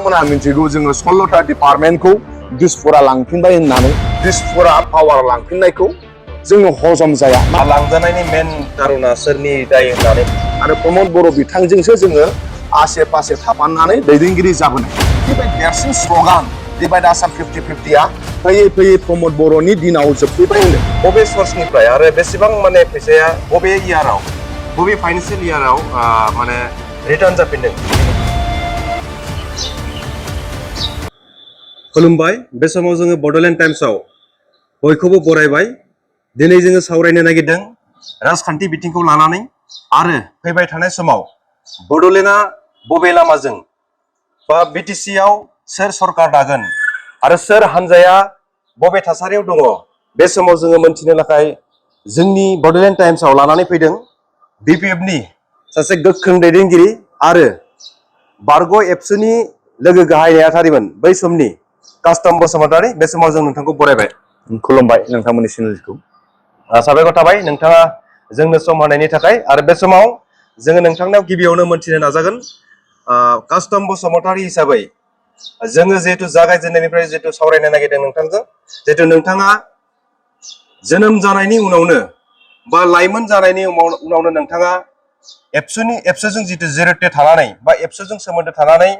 मोना मिथिगौ जोङो 16टा डिपार्टमेन्टखौ दिसपुरा लांफिनबाय होननानै दिसपुरा पावार लांफिननायखौ जोङो हजम जाया लांजानायनि मेन कारना सोरनि दाय होननानै आरो प्रमद बर' बिथांजोंसो जोङो आसे पासे थाफानानै दैदेनगिरि जाबोनाय बेबायदि देरसिन स्ल'गान बेबायदि आसाम 50-50 आ फैयै फैयै प्रमद बर'नि दिनाव जोबफैबाय होनो बबे सर्सनिफ्राय आरो बेसेबां माने फैसाया बबे इयाराव बबे फाइनान्सियेल इयाराव माने रिटार्न जाफिनदों खुलुमबाय बे समाव जोङो बड'लेण्ड टाइम्सआव बयखौबो बरायबाय दिनै जोङो सावरायनो नागिरदों राजखान्थि बिथिंखौ लानानै आरो फैबाय थानाय समाव बड'लेण्डआ बबे लामाजों बा बिटिसि आव सोर सरकार दागोन आरो सोर हान्जाया बबे थासारियाव दङ बे समाव जोङो मोनथिनो थाखाय जोंनि बड'लेण्ड टाइम्सआव लानानै फैदों बिपिएफनि सासे गोख्रों दैदेनगिरि आरो बारग' एबसुनि लोगो गाहाय नेहाथारिमोन बै समनि कास्टम बसुमतारी बे समाव जों नोंथांखौ बरायबाय खुलुमबाय नोंथांमोननि चेनेलखौ साबायखर थाबाय नोंथाङा जोंनो सम होनायनि थाखाय आरो बे समाव जोङो नोंथांनाव गिबियावनो मोनथिनो नाजागोन कास्टम बसुमतारी हिसाबै जोङो जिहेतु जागायजेननायनिफ्राय जिहेतु सावरायनो नागिरदों नोंथांजों जिहेतु नोंथाङा जोनोम जानायनि उनावनो बा लाइमोन जानायनि उनावनो नोंथाङा एबसुजों जितु जिर'थे थानानै बा एबसुजों सोमोन्दो थानानै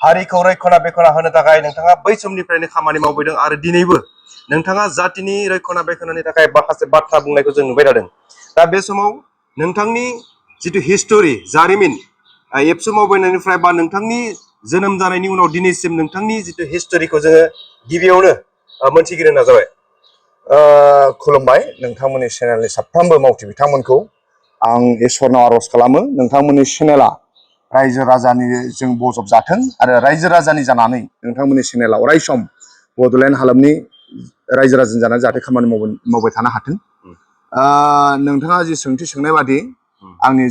हारिखौ रैखना बेखना होनो थाखाय नोंथाङा बै समनिफ्रायनो खामानि मावबोदों आरो दिनैबो नोंथाङा जातिनि रैखना बेखनानि थाखाय माखासे बाथ्रा बुंनायखौ जों नुबाय थादों दा बे समाव नोंथांनि जितु हिस्टरि जारिमिन एबसु मावबोनायनिफ्राय बा नोंथांनि जोनोम जानायनि उनाव दिनैसिम नोंथांनि जितु हिस्टरिखौ जोङो गिबियावनो मोनथिग्रोनो नाजाबाय खुलुमबाय नोंथांमोननि चेनेलनि साफ्रोमबो मावथि बिथांमोनखौ आं इसोरनाव आर'ज खालामो नोंथांमोननि चेनेला रायजो राजानि जों बजब जाथों आरो रायजो राजानि जानानै नोंथांमोननि चेनेला अराय सम बड'लेण्ड हालामनि रायजो राजानि जानानै जाहाथे खामानि मावबाय थानो हाथों नोंथाङा जि सोंथि सोंनाय बादि आंनि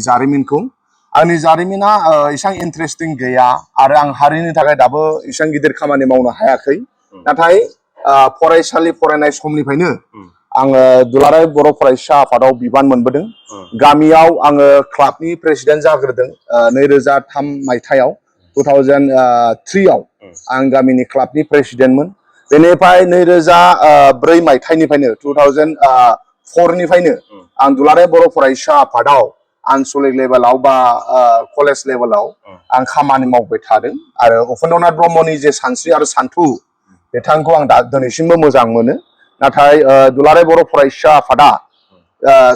जारिमिना एसेबां इन्टारेस्टिं गैया आरो आं हारिनि थाखाय दाबो एसेबां गिदिर खामानि मावनो हायाखै नाथाय फरायसालि फरायनाय समनिफ्रायनो आङो दुलाराय बर' फरायसा आफादाव बिबान मोनबोदों गामियाव आङो क्लाबनि प्रेसिडेन्ट जाग्रोदों 2003 मायथाइयाव 2003 आव आं गामिनि क्लाबनि प्रेसिडेन्टमोन बेनिफ्राय 2004 मायथाइनिफ्रायनो 2004 निफ्रायनो आं दुलाराय बर' फरायसा आफादाव आनसलिक लेभेलाव बा कलेज लेभेलाव आं खामानि मावबाय थादों आरो उपेन्द्रनाथ ब्रह्मनि जे सानस्रि आरो सान्थौ बिथांखौ आं दिनैसिमबो मोजां मोनो नाथाय दुलाराय बर' फरायसा आफादा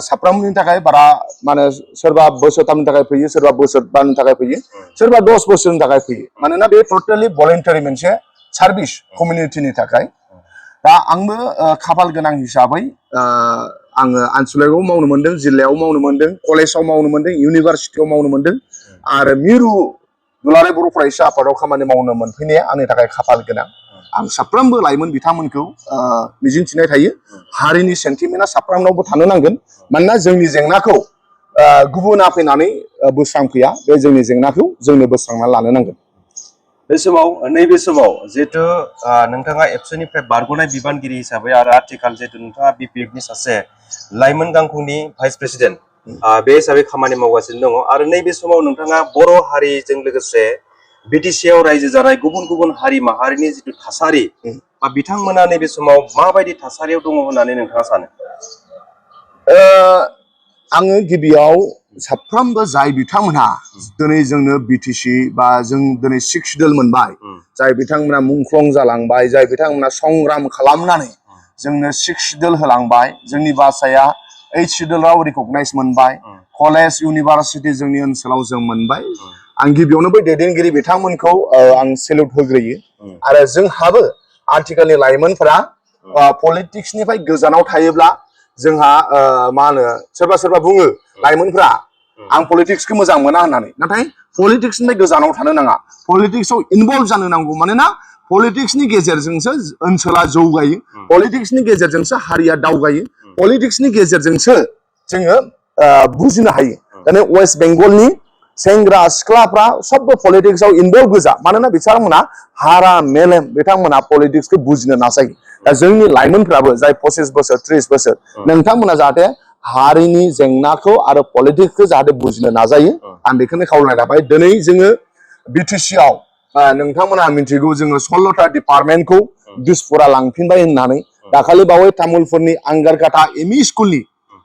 साफ्रोमनि थाखाय बारा माने सोरबा बोसोरथामनि थाखाय फैयो सोरबा बोसोरबानि थाखाय फैयो सोरबा 10 बोसोरनि थाखाय फैयो मानोना बे टटेलि भलेन्टारि मोनसे सार्भिस कमिउनिटिनि थाखाय दा आंबो खाफाल गोनां हिसाबै आङो आनसलिकआव मावनो मोनदों जिल्लायाव मावनो मोनदों कलेजाव मावनो मोनदों इउनिभारसिटियाव मावनो मोनदों आरो मिरु दुलाराय बर' फरायसा आफादाव खामानि मावनो मोनफैनाया आंनि थाखाय खाफाल गोनां आं साफ्रोमबो लाइमोन बिथांमोनखौ मिजिंथिनाय थायो हारिनि सेन्टिमेन्टआ साफ्रोमनावबो थानो नांगोन मानोना जोंनि जेंनाखौ गुबुना फैनानै बोस्रांफैया बे जोंनि जेंनाखौ जोंनो बोस्रांना लानो नांगोन बे समाव नैबे समाव जिहेतु नोंथाङा एबसुनिफ्राय बारग'नाय बिबानगिरि हिसाबै आरो आथिखाल जिहेतु नोंथाङा बिपिएफनि सासे लाइमोन गांखंनि भाइस प्रेसिडेन्ट बे हिसाबै खामानि मावगासिनो दङ आरो नैबे समाव नोंथाङा बर' हारिजों लोगोसे बिटिसि आव रायजो जानाय गुबुन गुबुन हारि माहारिनि जितु थासारि बा बिथांमोना नैबे समाव माबायदि थासारियाव दङ होननानै नोंथाङा सानो आङो गिबियाव साफ्रोमबो जाय बिथांमोनहा दिनै जोंनो बिटिसि बा जों दिनै 6 सिडुल मोनबाय जाय बिथांमोना मुंख्लं जालांबाय जाय बिथांमोना संग्राम खालामनानै जोंनो 6 सिडुल होलांबाय जोंनि भाषाया 8 सिडुलाव रिकगनाइज मोनबाय कलेज इउनिभारसिटि जोंनि ओनसोलाव जों मोनबाय आं गिबियावनो बै दैदेनगिरि बिथांमोनखौ आं सेल्युट होग्रोयो आरो जोंहाबो आथिखालनि लाइमोनफोरा पलिटिक्सनिफ्राय गोजानाव थायोब्ला जोंहा मा होनो सोरबा सोरबा बुङो लाइमोनफ्रा आं पलिटिक्सखौ मोजां मोना होननानै नाथाय पलिटिक्सनिफ्राय गोजानाव थानो नाङा पलिटिक्सआव इनभल्भ जानो नांगौ मानोना पलिटिक्सनि गेजेरजोंसो ओनसोला जौगायो पलिटिक्सनि गेजेरजोंसो हारिया दावगायो पलिटिक्सनि गेजेरजोंसो जोङो बुजिनो हायो दानि वेस्ट बेंगलनि सेंग्रा सिख्लाफ्रा सबबो पलिटिक्सआव इनभल्भ गोजा मानोना बिथांमोना हारा मेलेम बिथांमोना पलिटिक्सखौ बुजिनो नाजायो दा जोंनि लाइमोनफ्राबो जाय 25 बोसोर 30 बोसोर नोंथांमोना जाहाथे हारिनि जेंनाखौ आरो पलिटिक्सखौ जाहाथे बुजिनो नाजायो आं बेखौनो खावलायना लाबाय दिनै जोङो बिटिसि आव नोंथांमोना मिथिगौ जोङो 16टा डिपार्टमेन्टखौ दिसपुरा लांफिनबाय होननानै दाखालि बावै तामुलपुरनि आंगारकाटा एमइ स्कुलनि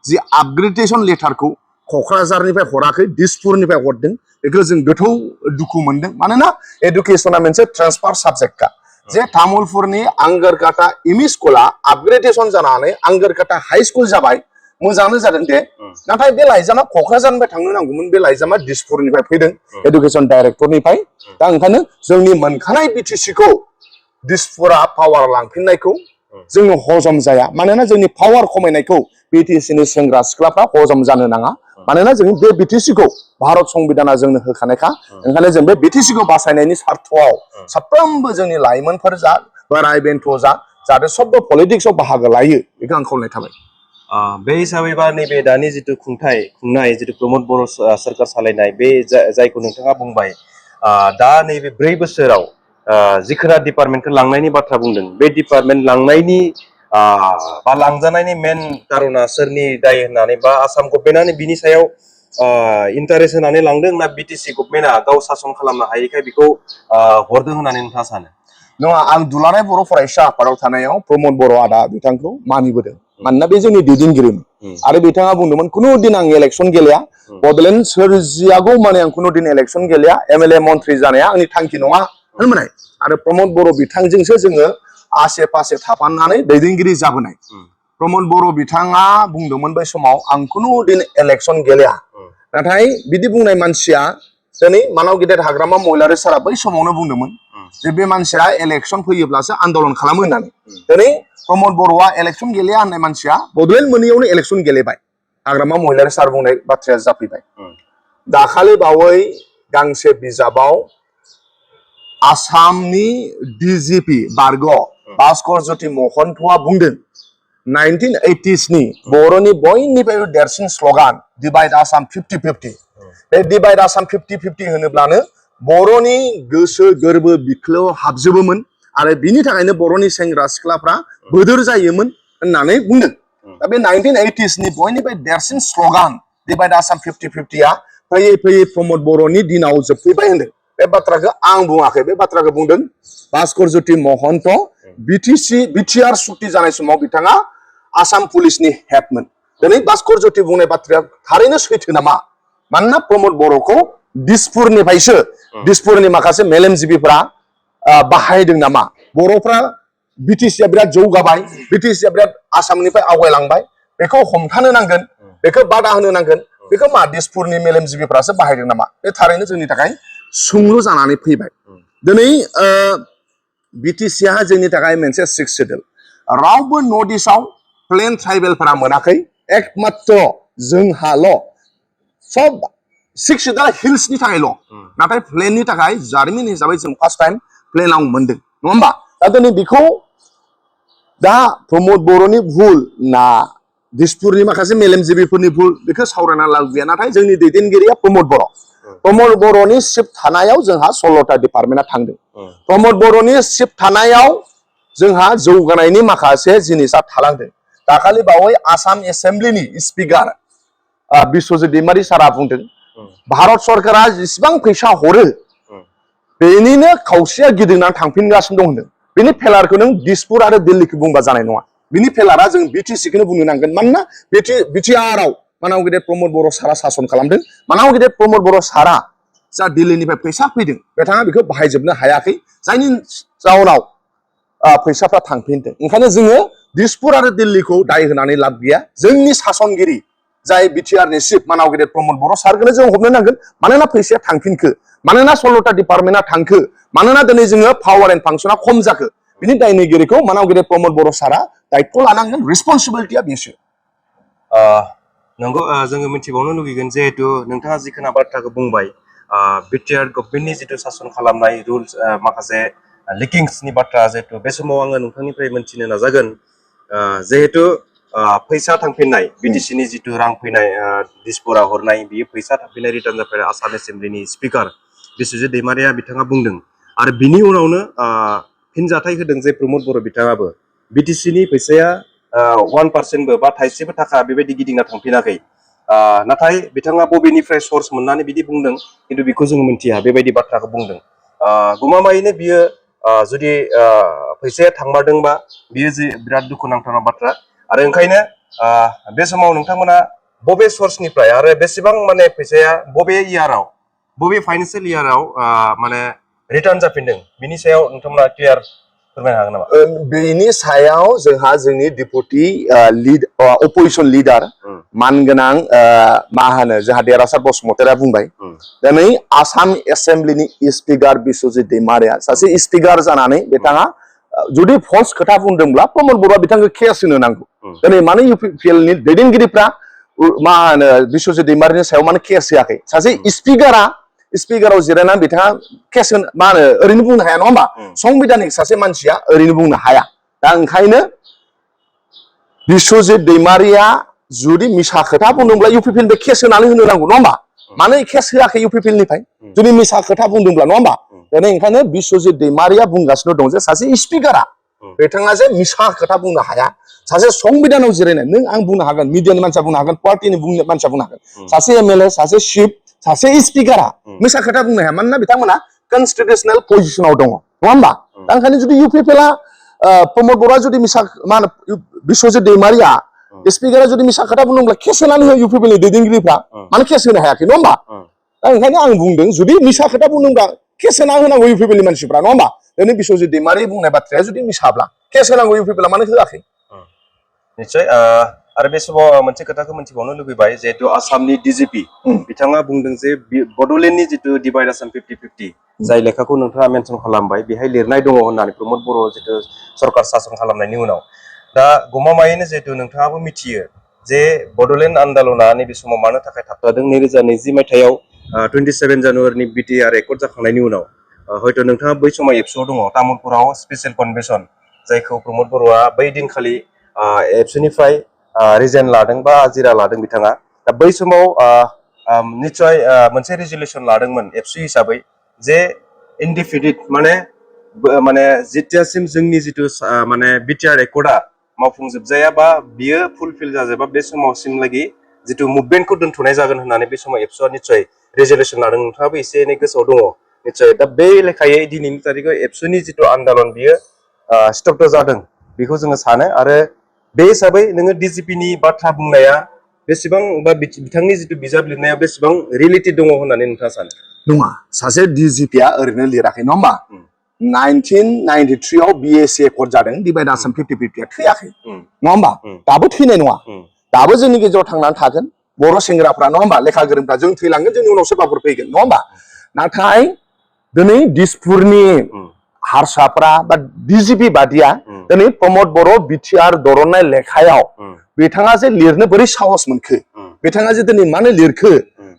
जि आपग्रेडेशन लेटारखौ क'क्राझारनिफ्राय हराखै दिसपुरनिफ्राय हरदों बेखौ जों गोथौ दुखु मोनदों मानोना एडुकेशना मोनसे ट्रान्सफार साबजेक्टखा जे तामुलपुरनि आंगारकाटा एमइ स्कुला आपग्रेडेशन जानानै आंगारकाटा हाई स्कुल जाबाय मोजाङानो जादों दे नाथाय बे लाइजामा क'क्राझारनिफ्राय थांनो नांगौमोन बे लाइजामा दिसपुरनिफ्राय फैदों एडुकेशन डाइरेक्टरनिफ्राय दा ओंखायनो जोंनि मोनखानाय बिटिसिखौ दिसपुरा पावार लांफिननायखौ जोङो हजम जाया मानोना जोंनि पावार खमायनायखौ बिटिसिनि सेंग्रा सिख्लाफ्रा हजम जानो नाङा मानोना जों बे बिटिसिखौ भारत संबिधाना जोंनो होखानायखा ओंखायनो जों बे बिटिसिखौ बासायनायनि सार्थआव साफ्रोमबो जोंनि लाइमोनफोर जा बोराय बेन्थ' जा जाहाथे सबबो पलिटिक्सआव बाहागो लायो बेखौ आं खावलायनाय थाबाय बे हिसाबैबा नैबे दानि जिथु खुंनाय जिथु प्रमद बर' सोरखार सालायनाय बे जायखौ नोंथाङा बुंबाय दा नैबे 4 बोसोराव जिखोना डिपार्टमेन्टखौ लांनायनि बाथ्रा बुंदों बे डिपार्टमेन्ट लांनायनि बा लांजानायनि मेन कारना सोरनि दाय होननानै बा आसाम गभर्नमेन्टआनो बिनि सायाव इन्टारेस्ट होनानै लांदों ना बिटिसि गभर्नमेन्टआ गाव सासन खालामनो हायैखाय बेखौ हरदों होननानै नोंथाङा सानो नङा आं दुलाराय बर' फरायसा आफादाव थानायाव प्रमद बर' आदा बिथांखौ मानिबोदों मानोना बे जोंनि दैदेनगिरिमोन आरो बिथाङा बुंदोंमोन खुनु दिन आं इलेक्सन गेलेया बड'लेण्ड सोरजियागौ माने आं खुनु दिन इलेक्सन गेलेया एमएलए मन्थ्रि जानाया आंनि थांखि नङा होनबाय आरो प्रमद बर' बिथांजोंसो जोङो आसे पासे थाफानानै दैदेनगिरि जाबोनाय प्रमद बर' बिथाङा बुंदोंमोन बै समाव आं खुनु दिन इलेक्सन गेलेया नाथाय बिदि बुंनाय मानसिया दिनै मानाव गेदेर हाग्रामा महिलारि सारा बै समावनो बुंदोंमोन जे बे मानसिया इलेक्सन फैयोब्लासो आन्दोलन खालामो होननानै दिनै प्रमद बर'आ इलेक्सन गेलेया होननाय मानसिया बड'लेण्ड मोननैयावनो इलेक्सन गेलेबाय हाग्रामा महिलारि सार बुंनाय बाथ्राया जाफैबाय दाखालि बावै गांसे बिजाबाव आसामनि डिजिपि बारग' भास्कर ज्योति महन्तआ बुंदों 1980s नि बर'नि बयनिफ्रायबो देरसिन स्लगान डिभाइड आसाम 50-50 बे डिभाइड आसाम 50-50 होनोब्लानो बर'नि गोसो गोरबो बिख्लोआव हाबजोबोमोन आरो बिनि थाखायनो बर'नि सेंग्रा सिख्लाफ्रा बोदोर जायोमोन होननानै बुंदों दा बे 1980s नि बयनिफ्राय देरसिन स्लगान डिभाइड आसाम 50-50 आ फैयै फैयै प्रमद बर'नि दिनाव जोबफैबाय होनदों बे बाथ्राखौ आं बुङाखै बे बाथ्राखौ बुंदों भास्कर ज्योति महन्त बिटिआर सुक्ति जानाय समाव बिथाङा आसाम पुलिसनि हेडमोन दिनै भास्कर ज्योति बुंनाय बाथ्राया थारैनो सैथो नामा मानोना प्रमद बर'खौ दिसपुरनिफ्रायसो दिसपुरनि माखासे मेलेमजिबिफ्रा बाहायदों नामा बर'फ्रा बिटिसिआ बिराद जौगाबाय बिटिसिआ बिराद आसामनिफ्राय आवगायलांबाय बेखौ हमथानो नांगोन बेखौ बादा होनो नांगोन बेखौ मा दिसपुरनि मेलेमजिबिफ्रासो बाहायदों नामा बे थारैनो जोंनि थाखाय सोंलु जानानै फैबाय दिनै बिटिसिआ जोंनि थाखाय मोनसे 6 सेडुल रावबो नर्थ इस्टआव प्लेन ट्राइबेलफोरा मोनाखै एकमात्र जोंहाल' सब 6 सेडुल हिल्सनि थाखायल' नाथाय प्लेननि थाखाय जारिमिन हिसाबै जों फार्स्ट टाइम प्लेनाव मोनदों नङा होमबा दा दिनै बेखौ दा प्रमद बर'नि भुल ना दिसपुरनि माखासे मेलेमजिबिफोरनि भुल बेखौ सावरायना लाब गैया नाथाय जोंनि दैदेनगिरिया प्रमद बर'नि शिफ्ट थानायाव जोंहा 16टा डिपार्टमेन्टआ थांदों प्रमद बर'नि शिफ्ट थानायाव जोंहा जौगानायनि माखासे जिनिसा थालांदों दाखालि बावै आसाम एसेम्ब्लिनि स्पिकार बिश्वजित दैमारि सारा बुंदों भारत सरकारा जेसेबां फैसा हरो बेनिनो खावसेया गिदिंनानै थांफिनगासिनो दं होनदों बेनि फेलारखौ नों दिसपुर आरो दिल्लीखौ बुंबा जानाय नङा बिनि फेलारा जों बिटिसिखौनो बुंनो नांगोन मानोना बिटिआरआव मानाव गेदेर प्रमद बर' सारा सासन खालामदों मानाव गेदेर प्रमद बर' सारा जा दिल्लीनिफ्राय फैसा फैदों बिथाङा बेखौ बाहायजोबनो हायाखै जायनि जाउनाव फैसाफ्रा थांफिनदों ओंखायनो जोङो दिसपुर आरो दिल्लीखौ दाय होनानै लाब गैया जोंनि सासनगिरि जाय बिटिआरनि चिफ मानाव गेदेर प्रमद बर' सारखौनो जों हमनो नांगोन मानोना फैसाया थांफिनखो मानोना 16टा डिपार्टमेन्टआ थांखो मानोना दिनै जोङो पावार एन्ड फांसना खम जाखो बिनि दायनिगिरिखौ मानाव गेदेर प्रमद बर' सारा दायित्व लानांगोन रिसपन्सिबिलिटिया बेसो नंगौ जोङो मिथिबावनो लुगैगोन जिहेतु नोंथाङा जिखोना बाथ्राखौ बुंबाय बिटिआर गभर्नमेन्टनि जिथु सासन खालामनाय रुल्स माखासे लिकिंसनि बाथ्रा जिहेतु बे समाव आङो नोंथांनिफ्राय मोनथिनो नाजागोन जिहेतु फैसा थांफिननाय बिटिसिनि जिथु रां फैनाय दिसपुरा हरनाय बियो फैसा थांफिननाय रिटार्न जाफैनाय आसाम एसेम्ब्लिनि स्पिकार बिश्वजित दैमारिया बिथाङा बुंदों आरो बिनि उनावनो फिनजाथाय होदों जे प्रमद बर' बिथाङाबो बिटिसिनि फैसाया 1%बो बा थाइसेबो थाखा बेबायदि गिदिंना थांफिनाखै नाथाय बिथाङा बबेनिफ्राय सर्स मोननानै बिदि बुंदों खिन्थु बेखौ जों मिथिया बेबायदि बाथ्राखौ बुंदों गमामायैनो बियो जुदि फैसाया थांमारदोंबा बियो जे बिराद दुखुनांथाव बाथ्रा आरो ओंखायनो बे समाव नोंथांमोना बबे सर्सनिफ्राय आरो बेसेबां माने फैसाया बबे इयाराव बबे फाइनान्सियेल इयाराव माने रिटार्न जाफिनदों बिनि सायाव नोंथांमोना क्लियार फोरमायनो हागोन नामा? बेनि सायाव जोंहा जोंनि डिपुटि अपोजिसन लिडार मानगोनां मा होनो जोंहा देरहासार बसुमतारिया बुंबाय दिनै आसाम एसेम्ब्लिनि स्पिकार बिस्वजित दैमारिया सासे स्पिकार जानानै बिथाङा जुदि फल्स खोथा बुंदोंब्ला प्रमद बर'आ बिथांखौ केस होनो नांगौ दिनै मानो इउपिपिएलनि दैदेनगिरिफ्रा मा होनो बिस्वजित दैमारिनि सायाव मानो केस होआखै सासे स्पिकाराव जिरायनानै बिथाङा केस मा होनो ओरैनो बुंनो हाया नङा होमबा संबिधानिक सासे मानसिया ओरैनो बुंनो हाया दा ओंखायनो बिस्वजित दैमारिया जुदि मिसा खोथा बुंदोंब्ला इउपिपिएलनिफ्राय केस होनानै होनो नांगौ नङा होमबा मानो केस होआखै इउपिपिएलनिफ्राय जुदि मिसा खोथा बुंदोंब्ला नङा होमबा दिनै ओंखायनो बिस्वजित दैमारिया बुंगासिनो दं जे सासे स्पिकारा बिथाङा जे मिसा खोथा बुंनो हाया सासे संबिधानाव जिरायनाय नों आं बुंनो हागोन मिडियानि मानसिया बुंनो हागोन पार्टिनि मानसिया बुंनो हागोन सासे एमएलए सासे चिफ सासे स्पिकारा मिसा खोथा बुंनो हाया मानोना बिथांमोना कनस्टिटिउसनेल पजिशनाव दङ नङा होमबा दा ओंखायनो जुदि इउपिपिएलआ प्रमद बर'आ जुदि मिसा मा होनो बिस्वजित दैमारिया स्पिकारा जुदि मिसा खोथा बुंदोंब्ला केस होनानै हो इउपिपिएलनि दैदेनगिरिफ्रा मानो केस होनो हायाखै नङा होमबा दा ओंखायनो आं बुंदों जुदि मिसा खोथा बुंदोंब्ला केस होना होनांगौ इउपिपिएलनि मानसिफ्रा नङा होमबा दिनै बिस्वजित दैमारि बुंनाय बाथ्राया जुदि मिसाब्ला केस होनांगौ इउपिपिएलआ मानो होआखै निश्चय आरो बे समाव मोनसे खोथाखौ मिथिबावनो लुबैबाय जिहेतु आसामनि डिजिपि बिथाङा बुंदों जे बड'लेण्डनि जितु डिभाइड आसाम 50-50 जाय लेखाखौ नोंथाङा मेनसन खालामबाय बेहाय लिरनाय दङ होननानै प्रमद बर' जितु सरकार सासन खालामनायनि उनाव दा गमामायैनो जिहेतु नोंथाङाबो मिथियो जे बड'लेण्ड आन्दलना नैबे समाव मानो थाखाय थाबथादों 2020 मायथाइयाव 27 जानुवारिनि बिटिआर एकर्ड जाखांनायनि उनाव हयथ' नोंथाङा बै समाव एबसुआव दङ तामुलपुराव स्पेसियेल कनभेन्सन जायखौ प्रमद बर'आ बै दिनखालि एबसुनिफ्राय रिजाइन लादों बा आजिरा लादों बिथाङा दा बै समाव निश्चय मोनसे रेजुलेसन लादोंमोन एबसु हिसाबै जे इनडिफिनिट माने जेतियासिम जोंनि जितु माने बिटिआर एकर्डआ मावफुंजोबजाया बा बियो फुलफिल जाजोबा बे समावसिमलागि जितु मुभमेन्टखौ दोनथ'नाय जागोन होननानै बे समाव एबसुआ निश्चय रेजुलेसन लादों नोंथाङाबो एसे एनै गोसोआव दङ निश्चय दा बे लेखायै दिनैनि तारिखआव एबसुनि जितु आन्दलन बियो स्टप जादों बेखौ जोङो सानो आरो बे हिसाबै नोङो डिजिपिनि बाथ्रा बुंनाया बेसेबां बा बिथांनि जितु बिजाब लिरनाया बेसेबां रिलेटेड दङ होननानै नोंथाङा सानो नङा सासे डिजिपिया ओरैनो लिराखै नङा होमबा 1993 आव बिएसि एकर्ड जादों डिभाइड आसाम 50-50 थैयाखै नङा होमबा दाबो थैनाय नङा दाबो जोंनि गेजेराव थांनानै थागोन बर' सेंग्राफ्रा नङा होमबा लेखा गोरोंफ्रा जों थैलांगोन जोंनि उनाव सोरबाफोर फैगोन नङा होमबा नाथाय दिनै दिसपुरनि हारसाफ्रा बा डिजिपि बादिया दिनै प्रमद बर' बिटिआर दरननाय लेखायाव बिथाङा जे लिरनो बोरै साहस मोनखो बिथाङा जे दिनै मानो लिरखो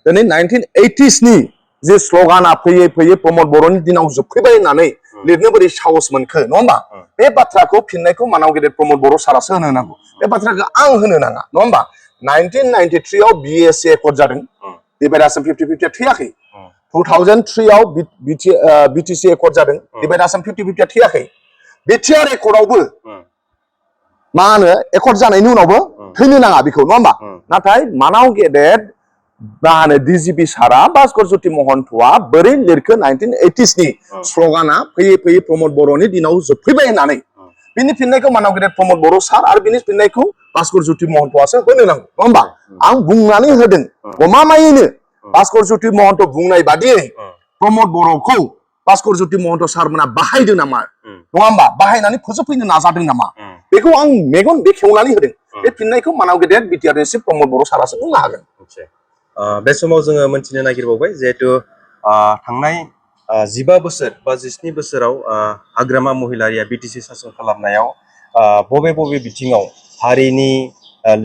दिनै 1980s नि जे स्लगाना फैयै फैयै प्रमद बर'नि दिनाव जोबफैबाय होननानै लिरनो बोरै साहस मोनखो नङा होमबा बे बाथ्राखौ फिननायखौ मानाव गेदेर प्रमद बर' सारासो होनो नांगौ बे बाथ्राखौ आं होनो नाङा नङा होमबा 1993 आव बिएसि एकर्ड जादों डिभाइड आसाम 50-50 थैयाखै 2003 आव बिटिसि एकर्ड जादों डिभाइड आसाम 50-50 थैयाखै बिटिआर एकर्डआवबो मा होनो एकर्ड जानायनि उनावबो थैनो नाङा बेखौ नङा होमबा नाथाय मानाव गेदेर मा होनो डिजिपि सारा भास्कर ज्योति महन्तआ बोरै लिरखो 1980s नि स्लगाना फैयै फैयै प्रमद बर'नि दिनाव जोबफैबाय होननानै बिनि फिननायखौ मानाव गेदेर प्रमद बर' सार आरो बिनि फिननायखौ भास्कर ज्योति महन्तआसो होनो नांगौ नङा होमबा आं बुंनानै होदों गमामायैनो भास्कर ज्योति महन्त बुंनाय बादियै प्रमद बर'खौ भास्कर ज्योति महन्त सारमोना बाहायदों नामा नङा होमबा बाहायनानै फोजोबफैनो नाजादों नामा बेखौ आं मेगन बेखेवनानै होदों बे फिननायखौ मानाव गेदेर बिटिआर एसि प्रमद बर' सारासो बुंनो हागोन बे समाव जोङो मोनथिनो नागिरबावबाय जिहेतु थांनाय 15 बोसोर बा 17 बोसोराव हाग्रामा महिलारिया बिटिसि सासन खालामनायाव बबे बबे बिथिङाव हारिनि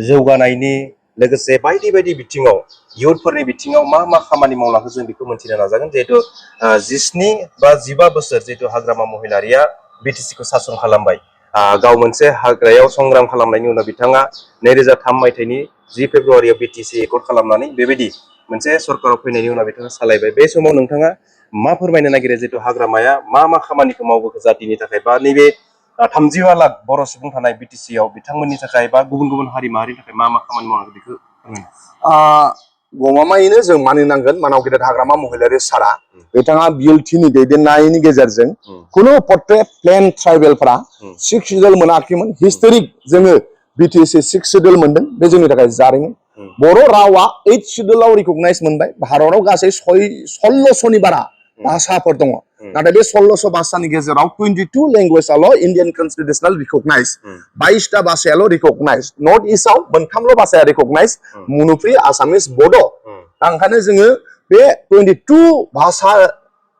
जौगानायनि लोगोसे बायदि बायदि बिथिङाव इयुथफोरनि बिथिङाव मा मा खामानि मावलांखो जों बेखौ मोनथिनो नाजागोन जिहेतु 17 बा 15 बोसोर जिहेतु हाग्रामा महिलारिया बिटिसिखौ सासन खालामबाय गाव मोनसे हाग्रायाव संग्राम खालामनायनि उनाव बिथाङा 2003 मायथाइनि 10 फेब्रुवारियाव बिटिसि एकर्ड खालामनानै बेबायदि मोनसे सरकाराव फैनायनि उनाव बिथाङा सालायबाय बे समाव नोंथाङा मा फोरमायनो नागिरो जिहेतु हाग्रामाया मा मा खामानिखौ मावबोखो जातिनि थाखाय बा नैबे 35 लाख बर' सुबुं थानाय बिटिसिआव बिथांमोननि थाखाय बा गुबुन गुबुन हारि माहारिनि थाखाय मा मा खामानि मावनांगौ बेखौ फोरमायनो गमामायैनो जों मानिनांगोन मानाव गेदेर हाग्रामा महिलारि सारा बिथाङा बिएलटिनि दैदेननायनि गेजेरजों कुनु पर्ट्रेट प्लेन ट्राइबेलफ्रा 6 सिडुल मोनाखैमोन हिस्टोरिक जोङो बिटिसि 6 सिडुल मोनदों बे जोंनि थाखाय जारिमिन बर' रावा 8 सिडुलाव रिकगनाइज मोनबाय भारताव गासै 1600नि बारा भाषाफोर दङ नाथाय बे 1600 भाषानि गेजेराव 22 लेंगुवेजआल' इन्डियान कन्स्टिटिउसनेल रिकगनाइज 22टा भाषायाल' रिकगनाइज नर्थ इस्टआव मोनथामल' भाषाया रिकगनाइज मनुफ्रि आसामिस बड' दा ओंखायनो जोङो बे 22 भाषा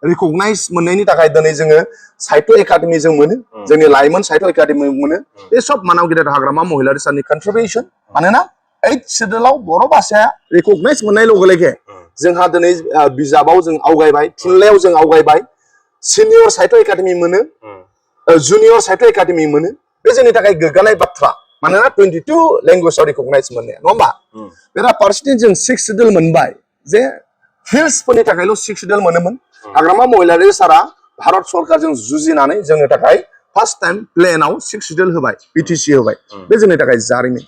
रिकगनाइज मोननायनि थाखाय दिनै जोङो साहित्य एकाडेमि जों मोनो जोंनि लाइमोन साहित्य एकाडेमि मोनो बे सब मानाव गेदेर हाग्रामा महिलारि साननि कन्ट्रिबिउसन मानोना 8 सिडुलाव बर' भाषाया रिकगनाइज मोननाय लोगो लोगो जोंहा दिनै बिजाबाव जों आवगायबाय थुनलाइयाव जों आवगायबाय सिनियर साहित्य एकाडेमि मोनो जुनियर साहित्य एकाडेमि मोनो बे जोंनि थाखाय गोग्गानाय बाथ्रा मानोना 22 लेंगुवेजआव रिकगनाइज मोननाया नङा होमबा बेराफारसेथिं जों 6 सिडुल मोनबाय जे हिल्सफोरनि थाखायल' 6 सिडुल मोनोमोन हाग्रामा महिलारि सारा भारत सरकारजों जुजिनानै जोंनि थाखाय फार्स्ट टाइम प्लेनाव 6 सिडुल होबाय बिटिसि होबाय बे जोंनि थाखाय जारिमिन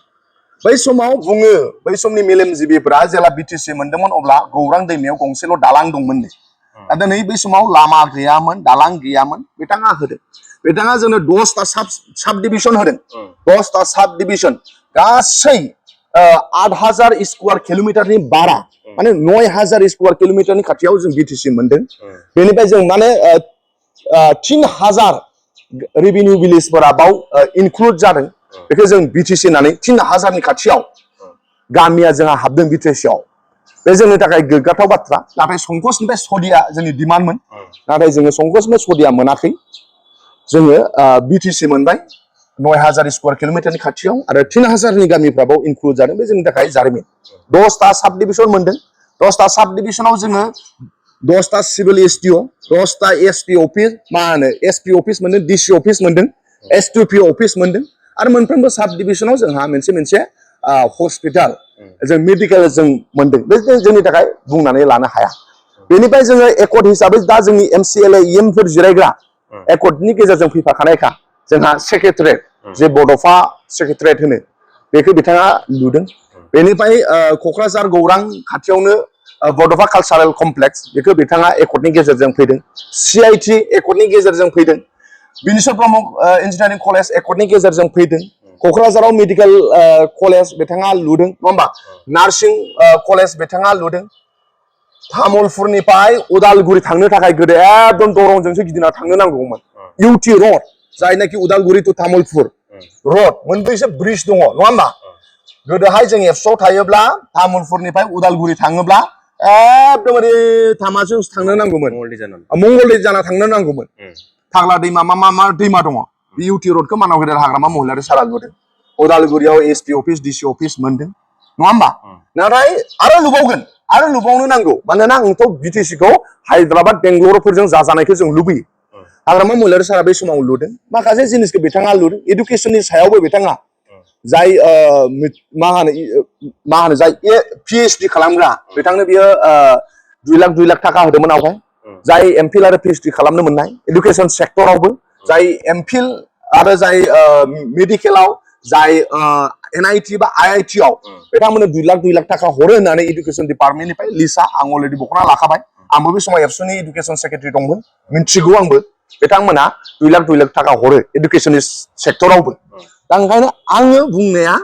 बै समाव बुङो बै समनि मेलेमजिबिफोरा जेला बिटिसि मोनदोंमोन अब्ला गौरां दैमायाव गंसेल' दालां दंमोन दा दिनै बै समाव लामा गैयामोन दालां गैयामोन बिथाङा होदों बिथाङा जोंनो 10टा साब डिभिजन होदों 10टा साब डिभिजन गासै 8000 स्क्वायर किल'मिटारनि बारा माने 9000 स्क्वायर किल'मिटारनि खाथियाव जों बिटिसि मोनदों बेनिफ्राय जों माने 3000 रेभिनिउ भिलेजफोरा बाव इनक्लुड जादों बेखौ जों बिटिसि होननानै 3000नि खाथियाव गामिया जोंहा हाबदों बिटिसिआव बे जोंनि थाखाय गोग्गाथाव बाथ्रा नाथाय संकसनिफ्राय सदिया जोंनि डिमान्डमोन नाथाय जोङो संकसनिफ्राय सदिया मोनाखै जोङो बिटिसि मोनबाय 9000 स्क्वायर किल'मिटारनि खाथियाव आरो 3000नि गामिफ्राबो इनक्लुड जादों बे जोंनि थाखाय जारिमिन 10टा साब डिभिजन मोनदों 10टा साब डिभिजनाव जोङो 10टा सिभिल एसडिअ 10टा एसपि अफिस मा होनो एसपि अफिस मोनदों डिसि अफिस मोनदों एसटिपि अफिस मोनदों आरो मोनफ्रोमबो साब डिभिजनाव जोंहा मोनसे हस्पिटाल जों मेडिकेल जों मोनदों बे जोंनि थाखाय बुंनानै लानो हाया बेनिफ्राय जोङो एकर्ड हिसाबै दा जोंनि एमसिएलए इएमफोर जिरायग्रा एकर्डनि गेजेरजों फैफाखानायखा जोंहा सेक्रेटारियेट जे बड'फा सेक्रेटारियेट होनो बेखौ बिथाङा लुदों बेनिफ्राय क'क्राझार गौरां खाथियावनो बड'फा कालचारेल कमप्लेक्स बेखौ बिथाङा एकर्डनि गेजेरजों फैदों सिआइटि एकर्डनि गेजेरजों फैदों बिनेश्वर ब्रह्म इन्जिनियारिं कलेज एकर्डनि गेजेरजों फैदों क'क्राझाराव मेडिकेल कलेज बिथाङा लुदों नङा होमबा नार्सिं कलेज बिथाङा लुदों तामुलपुरनिफ्राय उदालगुरि थांनो थाखाय गोदो एकदम दरंजोंसो गिदिंना थांनो नांगौमोन इउटि रड जायनाखि उदालगुरि टु तामुलपुर रड मोनब्रैसो ब्रिज दङ नङा होमबा गोदोहाय जों एबसुआव थायोब्ला तामुलपुरनिफ्राय उदालगुरि थाङोब्ला एकदमबारे तामाजों थांनो नांगौमोन मंगलदै जाना थांनो नांगौमोन फाग्ला दैमा मा दैमा दङ बे इउटि रडखौ मानाव गेदेर हाग्रामा महिलारि सारा लुदों उदालगुरियाव एसपि अफिस डिसि अफिस मोनदों नङा होमबा नाथाय आरो लुबावनो नांगौ मानोना आंथ' बिटिसिखौ हायद्राबाद बेंगलरफोरजों जाजानायखौ जों लुबैयो हाग्रामा महिलारि सारा बे समाव लुदों माखासे जिनिसखौ बिथाङा लुदों इडुकेसननि सायावबो बिथाङा जाय मा होनो जाय पिएइचडि खालामग्रा बिथांनो बियो 2 लाख थाखा होदोंमोन आवगाय जाय एमफिल आरो पिएइचडि खालामनो मोननाय इडुकेसन सेक्टरावबो जाय एमफिल आरो जाय मेडिकेलाव जाय एनआइटि बा आइआइटि आव बिथांमोननो 2 लाख थाखा हरो होननानै इडुकेसन डिपार्टमेन्टनिफ्राय लिस्टआ आं अलरेडि बख'ना लाखाबाय आंबो बे समाव एबसुनि इडुकेसन सेक्रेटारि दंमोन मिन्थिगौ आंबो बिथांमोना 2 लाख थाखा हरो इडुकेसननि सेक्टरावबो दा ओंखायनो आङो बुंनाया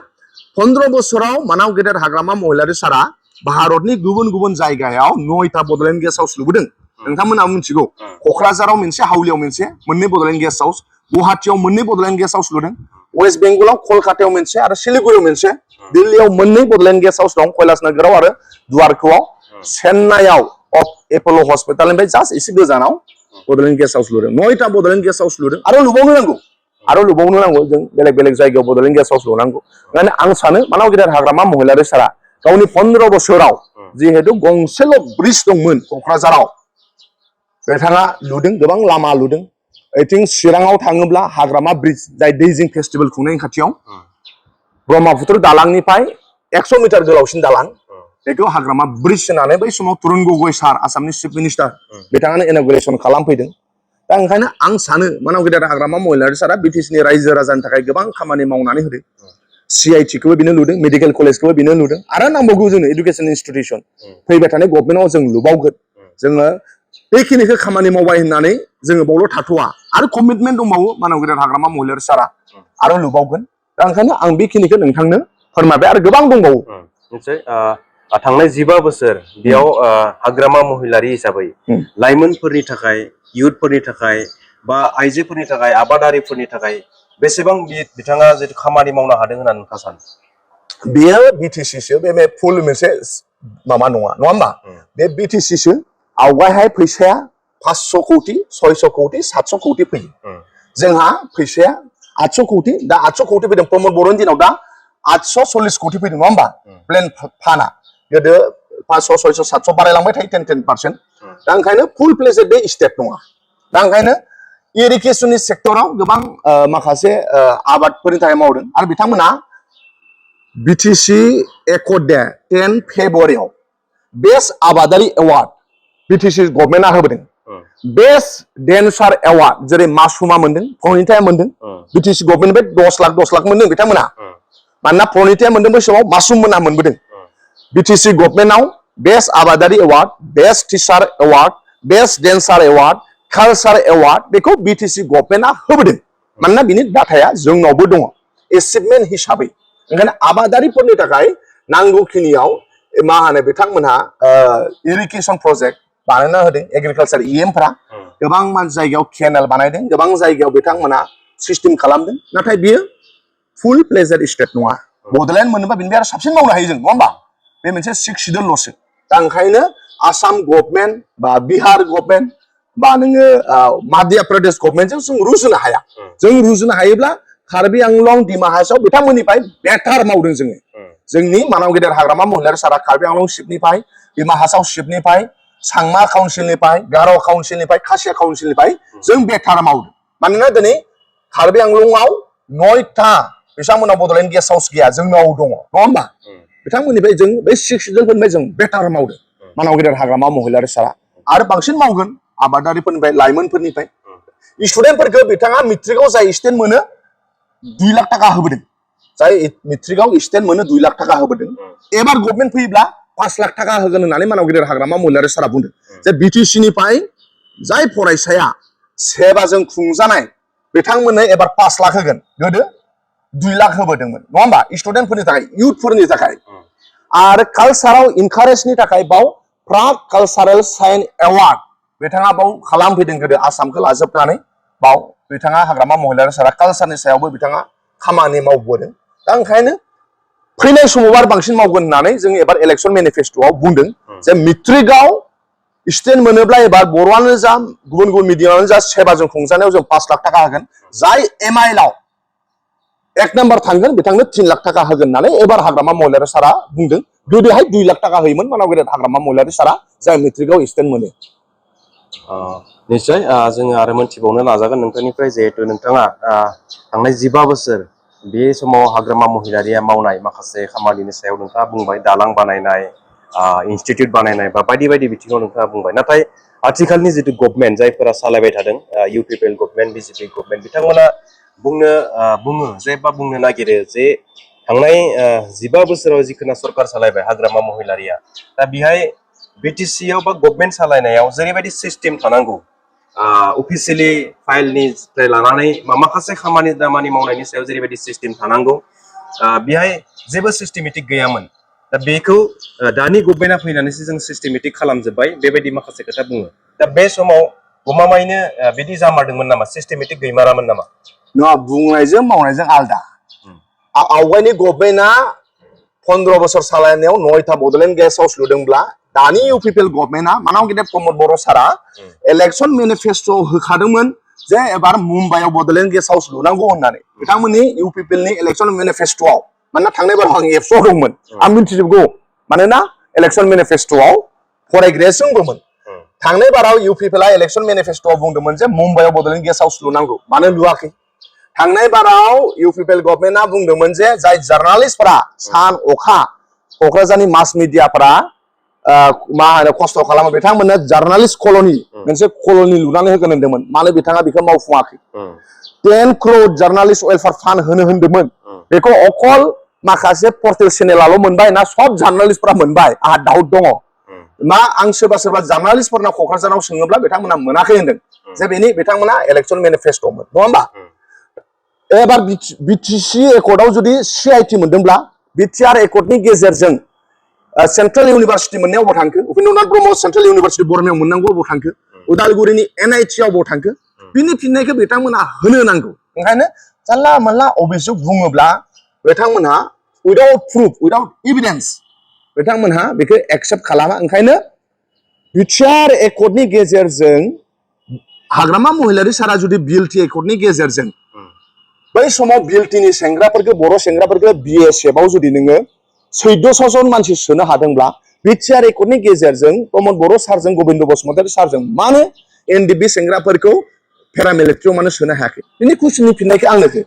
15 बोसोराव मानाव गेदेर हाग्रामा महिलारि सारा भारतनि गुबुन गुबुन जायगायाव 9टा बड'लेण्ड गेस्ट हाउस लुबोदों नोंथांमोना मिथिगौ क'क्राझाराव मोनसे हावलियाव मोनसे मोननै बड'लेण्ड गेस्ट हाउस गुवाहाटियाव मोननै बड'लेण्ड गेस्ट हाउस लुदों वेस्ट बेंगलाव कलकातायाव मोनसे आरो सिलिगुरियाव मोनसे दिल्लीयाव मोननै बड'लेण्ड गेस्ट हाउस दं कैलाश नोगोराव आरो दुवारखौआव चेन्नाइआव एप'ल' हस्पिटालनिफ्राय जास्ट एसे गोजानाव बड'लेण्ड गेस्ट हाउस लुदों 9टा बड'लेण्ड गेस्ट हाउस लुदों आरो लुबावनो नांगौ जों बेलेग जायगायाव बड'लेण्ड गेस्ट हाउस लुनांगौ ओंखायनो आं सानो मानाव गेदेर हाग्रामा महिलारि सारा गावनि 15 बोसोराव जिहेतु गंसेल' ब्रिज दंमोन क'क्राझाराव बिथाङा लुदों गोबां लामा लुदों ओइथिं चिराङाव थाङोब्ला हाग्रामा ब्रिज जाय दैजिं फेस्टिभेल खुंनायनि खाथियाव ब्रह्मपुत्र दालांनिफ्राय 100 मिटार गोलावसिन दालां बेखौ हाग्रामा ब्रिज होनानै बै समाव तुरुन गगৈ सार आसामनि चिफ मिनिस्टार बिथाङानो इन'ग्रेसन खालामफैदों दा ओंखायनो आं सानो मानाव गेदेर हाग्रामा महिलारि सारा बिटिसिनि रायजो राजानि थाखाय गोबां खामानि मावनानै होदों CIT खौबो बिनो लुदों मेडिकेल कलेजखौबो बिनो लुदों आरो नांबावगौ जोंनो एडुकेसन इन्स्टिटिउसन फैबाय थानाय गभर्नमेन्टआव जों लुबावगोन जोङो बेखिनिखौ खामानि मावबाय होननानै जोङो बावल' थाथ'वा आरो कमिटमेन्ट दंबावो मानव गेदेर हाग्रामा महिलारि सारा आरो लुबावगोन दा ओंखायनो आं बेखिनिखौ नोंथांनो फोरमायबाय आरो गोबां दंबावो निश्चय थांनाय 15 बोसोर बेयाव हाग्रामा महिलारि हिसाबै लाइमोनफोरनि थाखाय इयुथफोरनि थाखाय बा आइजोफोरनि थाखाय आबादारिफोरनि थाखाय बेसेबां बिथाङा जितु खामानि मावनो हादों होननानै नोंथाङा सानो बेयो BTC बे फुल मोनसे माबा नङा होमबा बे BTC आवगायहाय फैसाया 500 कौटि 600 कौटि 700 कौटि फैयो जोंहा फैसाया 800 कौटि दा 800 कौटि फैदों प्रमोद बर'नि दिनाव दा 840 कौटि फैदों नङा होमबा प्लेन फाना गोदो 500 600 700 बारायलांबाय थायो 10% दा ओंखायनो फुल प्लेजेड बे स्टेट नङा दा ओंखायनो इरिगेसननि सेक्टराव गोबां माखासे आबादफोरनि थाखाय मावदों आरो बिथांमोना BTC एकर्ड 10 फेब्रुवारियाव बेस्ट आबादारि एवार्ड BTC गभर्नमेन्टआ होबोदों बेस्ट डेन्सार एवार्ड जेरै मासुमा मोनदों प्रणिताया मोनदों BTC गभर्नमेन्टनिफ्राय 10 लाख मोनदों बिथांमोना मानोना प्रणिताया मोनदों बै समाव मासुम मोनहा मोनबोदों BTC गभर्नमेन्टआव बेस्ट आबादारि award best teacher award best dancer award culture award बेखौ BTC गभर्नमेन्टआ होबोदों मानोना बिनि डाटाया जोंनावबो दङ एचिभमेन्ट हिसाबै ओंखायनो आबादारिफोरनि थाखाय नांगौखिनियाव मा होनो बिथांमोनहा इरिगेसन प्रजेक्ट बानायना होदों एग्रिकालचार EMफ्रा गोबां जायगायाव केनेल बानायदों गोबां जायगायाव बिथांमोना सिस्टेम खालामदों नाथाय बियो फुल प्लेजेड स्टेट नङा बड'लेण्ड मोनोबा बिनिफ्राय आरो साबसिन मावनो हायो जों नङा होमबा बे मोनसे 6 सिडुलल'सो दा ओंखायनो आसाम गभर्नमेन्ट बा बिहार गभर्नमेन्ट बा नोङो मध्य प्रदेश गभर्नमेन्टजों जों रुजुनो हाया जों रुजुनो हायोब्ला कार्बि आंलं डिमा हासाव बिथांमोननिफ्राय बेटार मावदों जोंनि मानव गेदेर हाग्रामा महिलारि सारा कार्बि आंलं शिबनिफ्राय डिमा हासाव शिबनिफ्राय सांमा काउन्सिलनिफ्राय गार' काउन्सिलनिफ्राय खासिया काउन्सिलनिफ्राय जों बेटार मावदों मानोना दिनै कार्बि आंलंआव 9था बिथांमोना बड'लेण्ड गेस्ट हाउस गैया जोंनाव दङ नङा होमबा बिथांमोननिफ्राय जों बे 6 सिडुलफोरनिफ्राय जों बेटार मावदों मानव गेदेर हाग्रामा महिलारि सारा आरो बांसिन मावगोन आबादारिफोरनिफ्राय लाइमोनफोरनिफ्राय स्टुडेन्टफोरखौ बिथाङा मेट्रिकआव जाय स्टेन्ड मोनो 2 लाख थाखा होबोदों जाय मेट्रिकआव स्टेन्ड मोनो 2 लाख थाखा होबोदों एबार गभर्नमेन्ट फैयोब्ला 5 लाख थाखा होगोन होननानै मानव गेदेर हाग्रामा महिलारि सारा बुंदों जे BTCनिफ्राय जाय फरायसाया सेबाजों खुंजानाय बिथांमोननो एबार 5 लाख होगोन गोदो 2 लाख होबोदोंमोन नङा होमबा स्टुडेन्टफोरनि थाखाय इयुथफोरनि थाखाय आरो कालचाराव इनकारेजनि थाखाय बाव प्राग कालचारेल साइन एवार्ड बिथाङा बाव खालामफैदों गोदो आसामखौ लाजोबनानै बाव बिथाङा हाग्रामा महिलारि सारा कालचारनि सायावबो बिथाङा खामानि मावबोदों दा ओंखायनो फैनाय समाव आरो बांसिन मावगोन होननानै जों एबार इलेक्सन मेनिफेस्ट'आव बुंदों जे मेट्रिकआव स्टेन्ड मोनोब्ला एबार बर'आनो जा गुबुन गुबुन मिडियामानो जा सेबाजों खुंजानायाव जों 5 लाख थाखा होगोन जाय MIL-आव 1 नाम्बार थांगोन बिथांनो 3 लाख थाखा होगोन होननानै एबार हाग्रामा महिलारि सारा बुंदों गोदोहाय 2 लाख थाखा होयोमोन मानव गेदेर हाग्रामा महिलारि सारा जाय मेट्रिकआव स्टेन्ड मोनो निश्चय जोङो आरो मोनथिबावनो नाजागोन नोंथांनिफ्राय जिहेतु नोंथाङा थांनाय 15 बोसोर बे समाव हाग्रामा महिलारिया मावनाय माखासे खामानिनि सायाव नोंथाङा बुंबाय दालां बानायनाय इनस्टिट्युट बानायनाय बा बायदि बायदि बिथिङाव नोंथाङा बुंबाय नाथाय आथिखालनि जितु गभर्नमेन्ट जायफोरा सालायबाय थादों UPPL गभर्नमेन्ट BJP गभर्नमेन्ट बिथांमोना बुंनो नागिरो जे थांनाय 15 बोसोराव जिखुनु सरकार सालायबाय हाग्रामा महिलारिया दा बेहाय BTC-आव बा गभर्नमेन्ट सालायनायाव जेरैबायदि सिस्टेम थानांगौ अफिसियेलि फाइलनिफ्राय लानानै माखासे खामानि दामानि मावनायनि सायाव जेरैबायदि सिस्टेम थानांगौ बेहाय जेबो सिस्टेमेटिक गैयामोन दा बेखौ दानि गभर्नमेन्टआ फैनानैसो जों सिस्टेमेटिक खालामजोब्बाय बेबायदि माखासे खोथा बुङो दा बे समाव गमामायैनो बिदि जामारदोंमोन नामा सिस्टेमेटिक गैमारामोन नामा नङा बुंनायजों मावनायजों आलदा आवगायनि गभर्नमेन्टआ 15 बोसोर सालायनायाव 9था बड'लेण्ड गेस्ट हाउस लुदोंब्ला दानि UPPL गभर्नमेन्टआ मानव गेदेर प्रमोद बर' सारा इलेक्सन मेनिफेस्ट'आव होखादोंमोन जे एबार मुम्बाइआव बड'लेण्ड गेस्ट हाउस लुनांगौ होननानै बिथांमोननि UPPL-नि इलेक्सन मेनिफेस्ट'आव मानोना थांनाय बाराव आं एबसुआव दंमोन आं मिथिजोबगौ मानोना इलेक्सन मेनिफेस्ट'आव फरायग्राया जोंबोमोन थांनाय बाराव UPPL-आ इलेक्सन मेनिफेस्ट'आव बुंदोंमोन जे मुम्बाइआव बड'लेण्ड गेस्ट हाउस लुनांगौ मानो लुवाखै थांनाय बाराव UPPL गभर्नमेन्टआ बुंदोंमोन जे जाय जार्नालिस्टफोरा सान अखा क'क्राझारनि मास मिडियाफोरा मा होनो खस्थ' खालामो बिथांमोननो जार्नालिस्ट कल'नि मोनसे कल'नि लुनानै होगोन होनदोंमोन मानो बिथाङा बेखौ मावफुङाखै 10 crore जार्नालिस्ट वेलफेयार फान्ड होनो होनदोंमोन बेखौ अकल माखासे पर्टेल चेनेलाल' मोनबाय ना सब जार्नालिस्टफोरा मोनबाय आंहा डाउट दङ मा आं सोरबा जार्नालिस्टफोरनाव क'क्राझाराव सोङोब्ला बिथांमोना मोनाखै होनदों जे बेनि बिथांमोना इलेक्सन मेनिफेस्ट'मोन नङा होमबा एबार बिटिसि एकर्डआव जुदि सिआइटि मोनदोंब्ला बिटिआर एकर्डनि गेजेरजों सेन्ट्रेल इउनिभारसिटि मोननायाव बहा थांखो उपेन्द्रनाथ ब्रह्म सेन्ट्रेल इउनिभारसिटि बरमायाव मोननांगौ बहा थांखो उदालगुरिनि एनआइटिआव बहा थांखो बिनि फिननायखौ बिथांमोना होनो नांगौ ओंखायनो जानला मोनला अभियोग बुङोब्ला बिथांमोनहा उइदाउट प्रुफ उइदाउट एभिडेन्स बिथांमोनहा बेखौ एक्सेप्ट खालामा ओंखायनो बिटिआर एकर्डनि गेजेरजों हाग्रामा महिलारि सारा जुदि बिएलटि एकर्डनि गेजेरजों बै समाव बिएलटिनि सेंग्राफोरखौ बर' सेंग्राफोरखौ बिएसएफआव जुदि नोङो 1400 जन मानसि सोनो हादोंब्ला बिटिआर एकर्डनि गेजेरजों प्रमद बर' सारजों गबिन्द बसुमतारी सारजों मानो एनडिबि सेंग्राफोरखौ पेरामिलिटारियाव मानो सोनो हायाखै बिनि कुइसननि फिननायखौ आंनो हो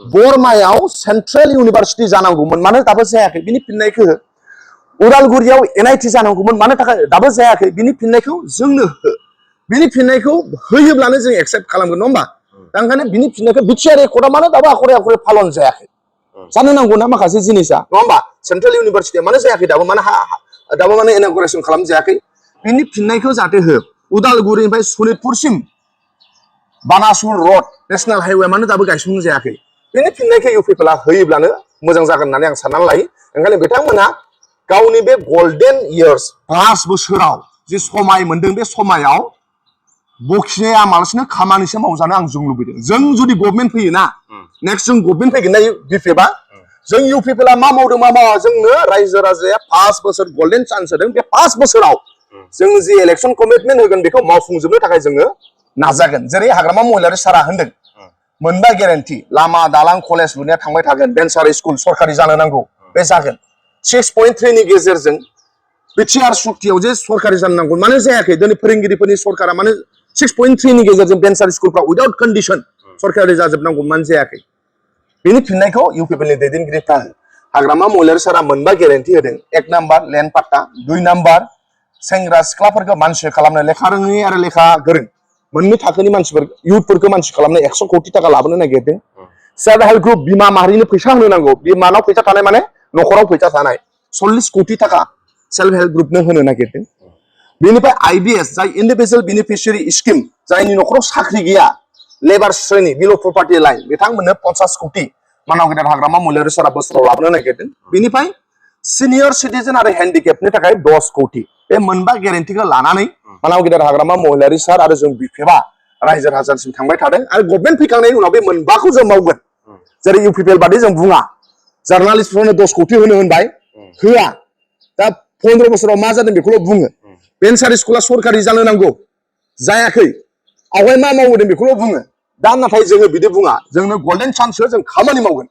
बरमायाव सेन्ट्रेल इउनिभारसिटि जानांगौमोन मानो दाबो जायाखै बिनि फिननायखौ उदालगुरियाव एनआइटि जानांगौमोन मानो थाखाय दाबो जायाखै बिनि फिननायखौ जोंनो हो बिनि फिननायखौ होयोब्लानो जों एक्सेप्ट खालामगोन नङा होमबा दा ओंखायनो बिनि फिननायखौ बिटिआर एकर्डआ मानो दाबो आखरे फालन जायाखै जानो नांगौ ना माखासे जिनिसा नङा होमबा सेन्ट्रेल इउनिभारसिटिया मानो जायाखै दाबो मानो इनअग्रेसन खालाम जायाखै बिनि फिननायखौ जाहाथे हो उदालगुरिनिफ्राय सनितपुरसिम बानासुर रड नेशनेल हाइवे मानो दाबो गायसंनो जायाखै बिनि फिननायखौ इउ पिपलआ होयोब्लानो मोजां जागोन होननानै आं साननानै लायो ओंखायनो बिथांमोनहा गावनि बे गल्डेन इयार्स 5 बोसोराव जे समाय मोनदों बे समायाव बखिनाया मालासिनो खामानिसो मावजानो आं जों लुबैदों जों जुदि गभर्नमेन्ट फैयोना नेक्स्ट जों गभर्नमेन्ट फैगोन ना बिपिएफआ जों इउ पिपलआ मा मावदों मा मावा जोंनो रायजो राजाया 5 बोसोर गल्डेन चान्स होदों बे 5 बोसोराव जों जि इलेक्सन कमिटमेन्ट होगोन बेखौ मावफुंजोबनो थाखाय जोङो नाजागोन जेरै हाग्रामा महिलारि सारा होनदों मोनबा गेरेन्टि लामा दालां कलेज लुनाया थांबाय थागोन बेन्सारि स्कुल सरकारि जानो नांगौ बे जागोन 6.3 नि गेजेरजों बिटिआर सुक्तियाव जे सरकारि जानो नांगौ मानो जायाखै दिनै फोरोंगिरिफोरनि सरकारा मानो 6.3 नि गेजेरजों बेन्सारि स्कुलफ्रा उइदाउट कन्डिसन सरकारि जाजोबनांगौ मानो जायाखै बिनि फिननायखौ इउ पिपलनि दैदेनगिरिफ्रा हाग्रामा महिलारि सारा मोनबा गेरेन्टि होदों 1 नाम्बार लेन्ड पाट्टा 2 नाम्बार सेंग्रा सिख्लाफोरखौ मानसि खालामनो लेखा रोङै आरो लेखा गोरों मोननै थाखोनि मानसिफोर इउथफोरखौ मानसि खालामनो 100 कोटि टाका लाबोनो नागिरदों सेल्फ हेल्प ग्रुप बिमा माहारिनो फैसा होनो नांगौ बिमानाव फैसा थानाय माने न'खराव फैसा थानाय 40 कोटि टाका सेल्फ हेल्प ग्रुपनो होनो नागिरदों बेनिफ्राय आईबीएस जाय इन्डिभिजुअल बेनिफिशियारि स्किम जायनि न'खराव साख्रि गैया लेबार श्रेणी बिल' प्रपार्टि लाइन बिथांमोननो 50 कोटि मानाव गेदेर हाग्रामा महिलारि सारा बोसोराव लाबोनो नागिरदों बेनिफ्राय सिनियर सिटिजेन आरो हेन्डिकेपनि थाखाय 10 कोटि बे मोनबा गेरेन्टिखौ लानानै मानाव गेदेर हाग्रामा महिलारि सार आरो जों बिपिएफआ रायजो राजासिम थांबाय थादों आरो गभर्नमेन्ट फैखांनायनि उनाव बे मोनबाखौ जों मावगोन जेरै इउ पिपल बादि जों बुङा जार्नालिस्टफोरनो 10 कोटि होनो होनबाय होआ दा 15 बोसोराव मा जादों बेखौल' बुङो बेन्सारि स्कुला सरकारि जानो नांगौ जायाखै आवगाय मा मावदों बेखौल' बुङो दा नाथाय जोङो बिदि बुङा जोंनो गल्डेन चान्स जों खामानि मावगोन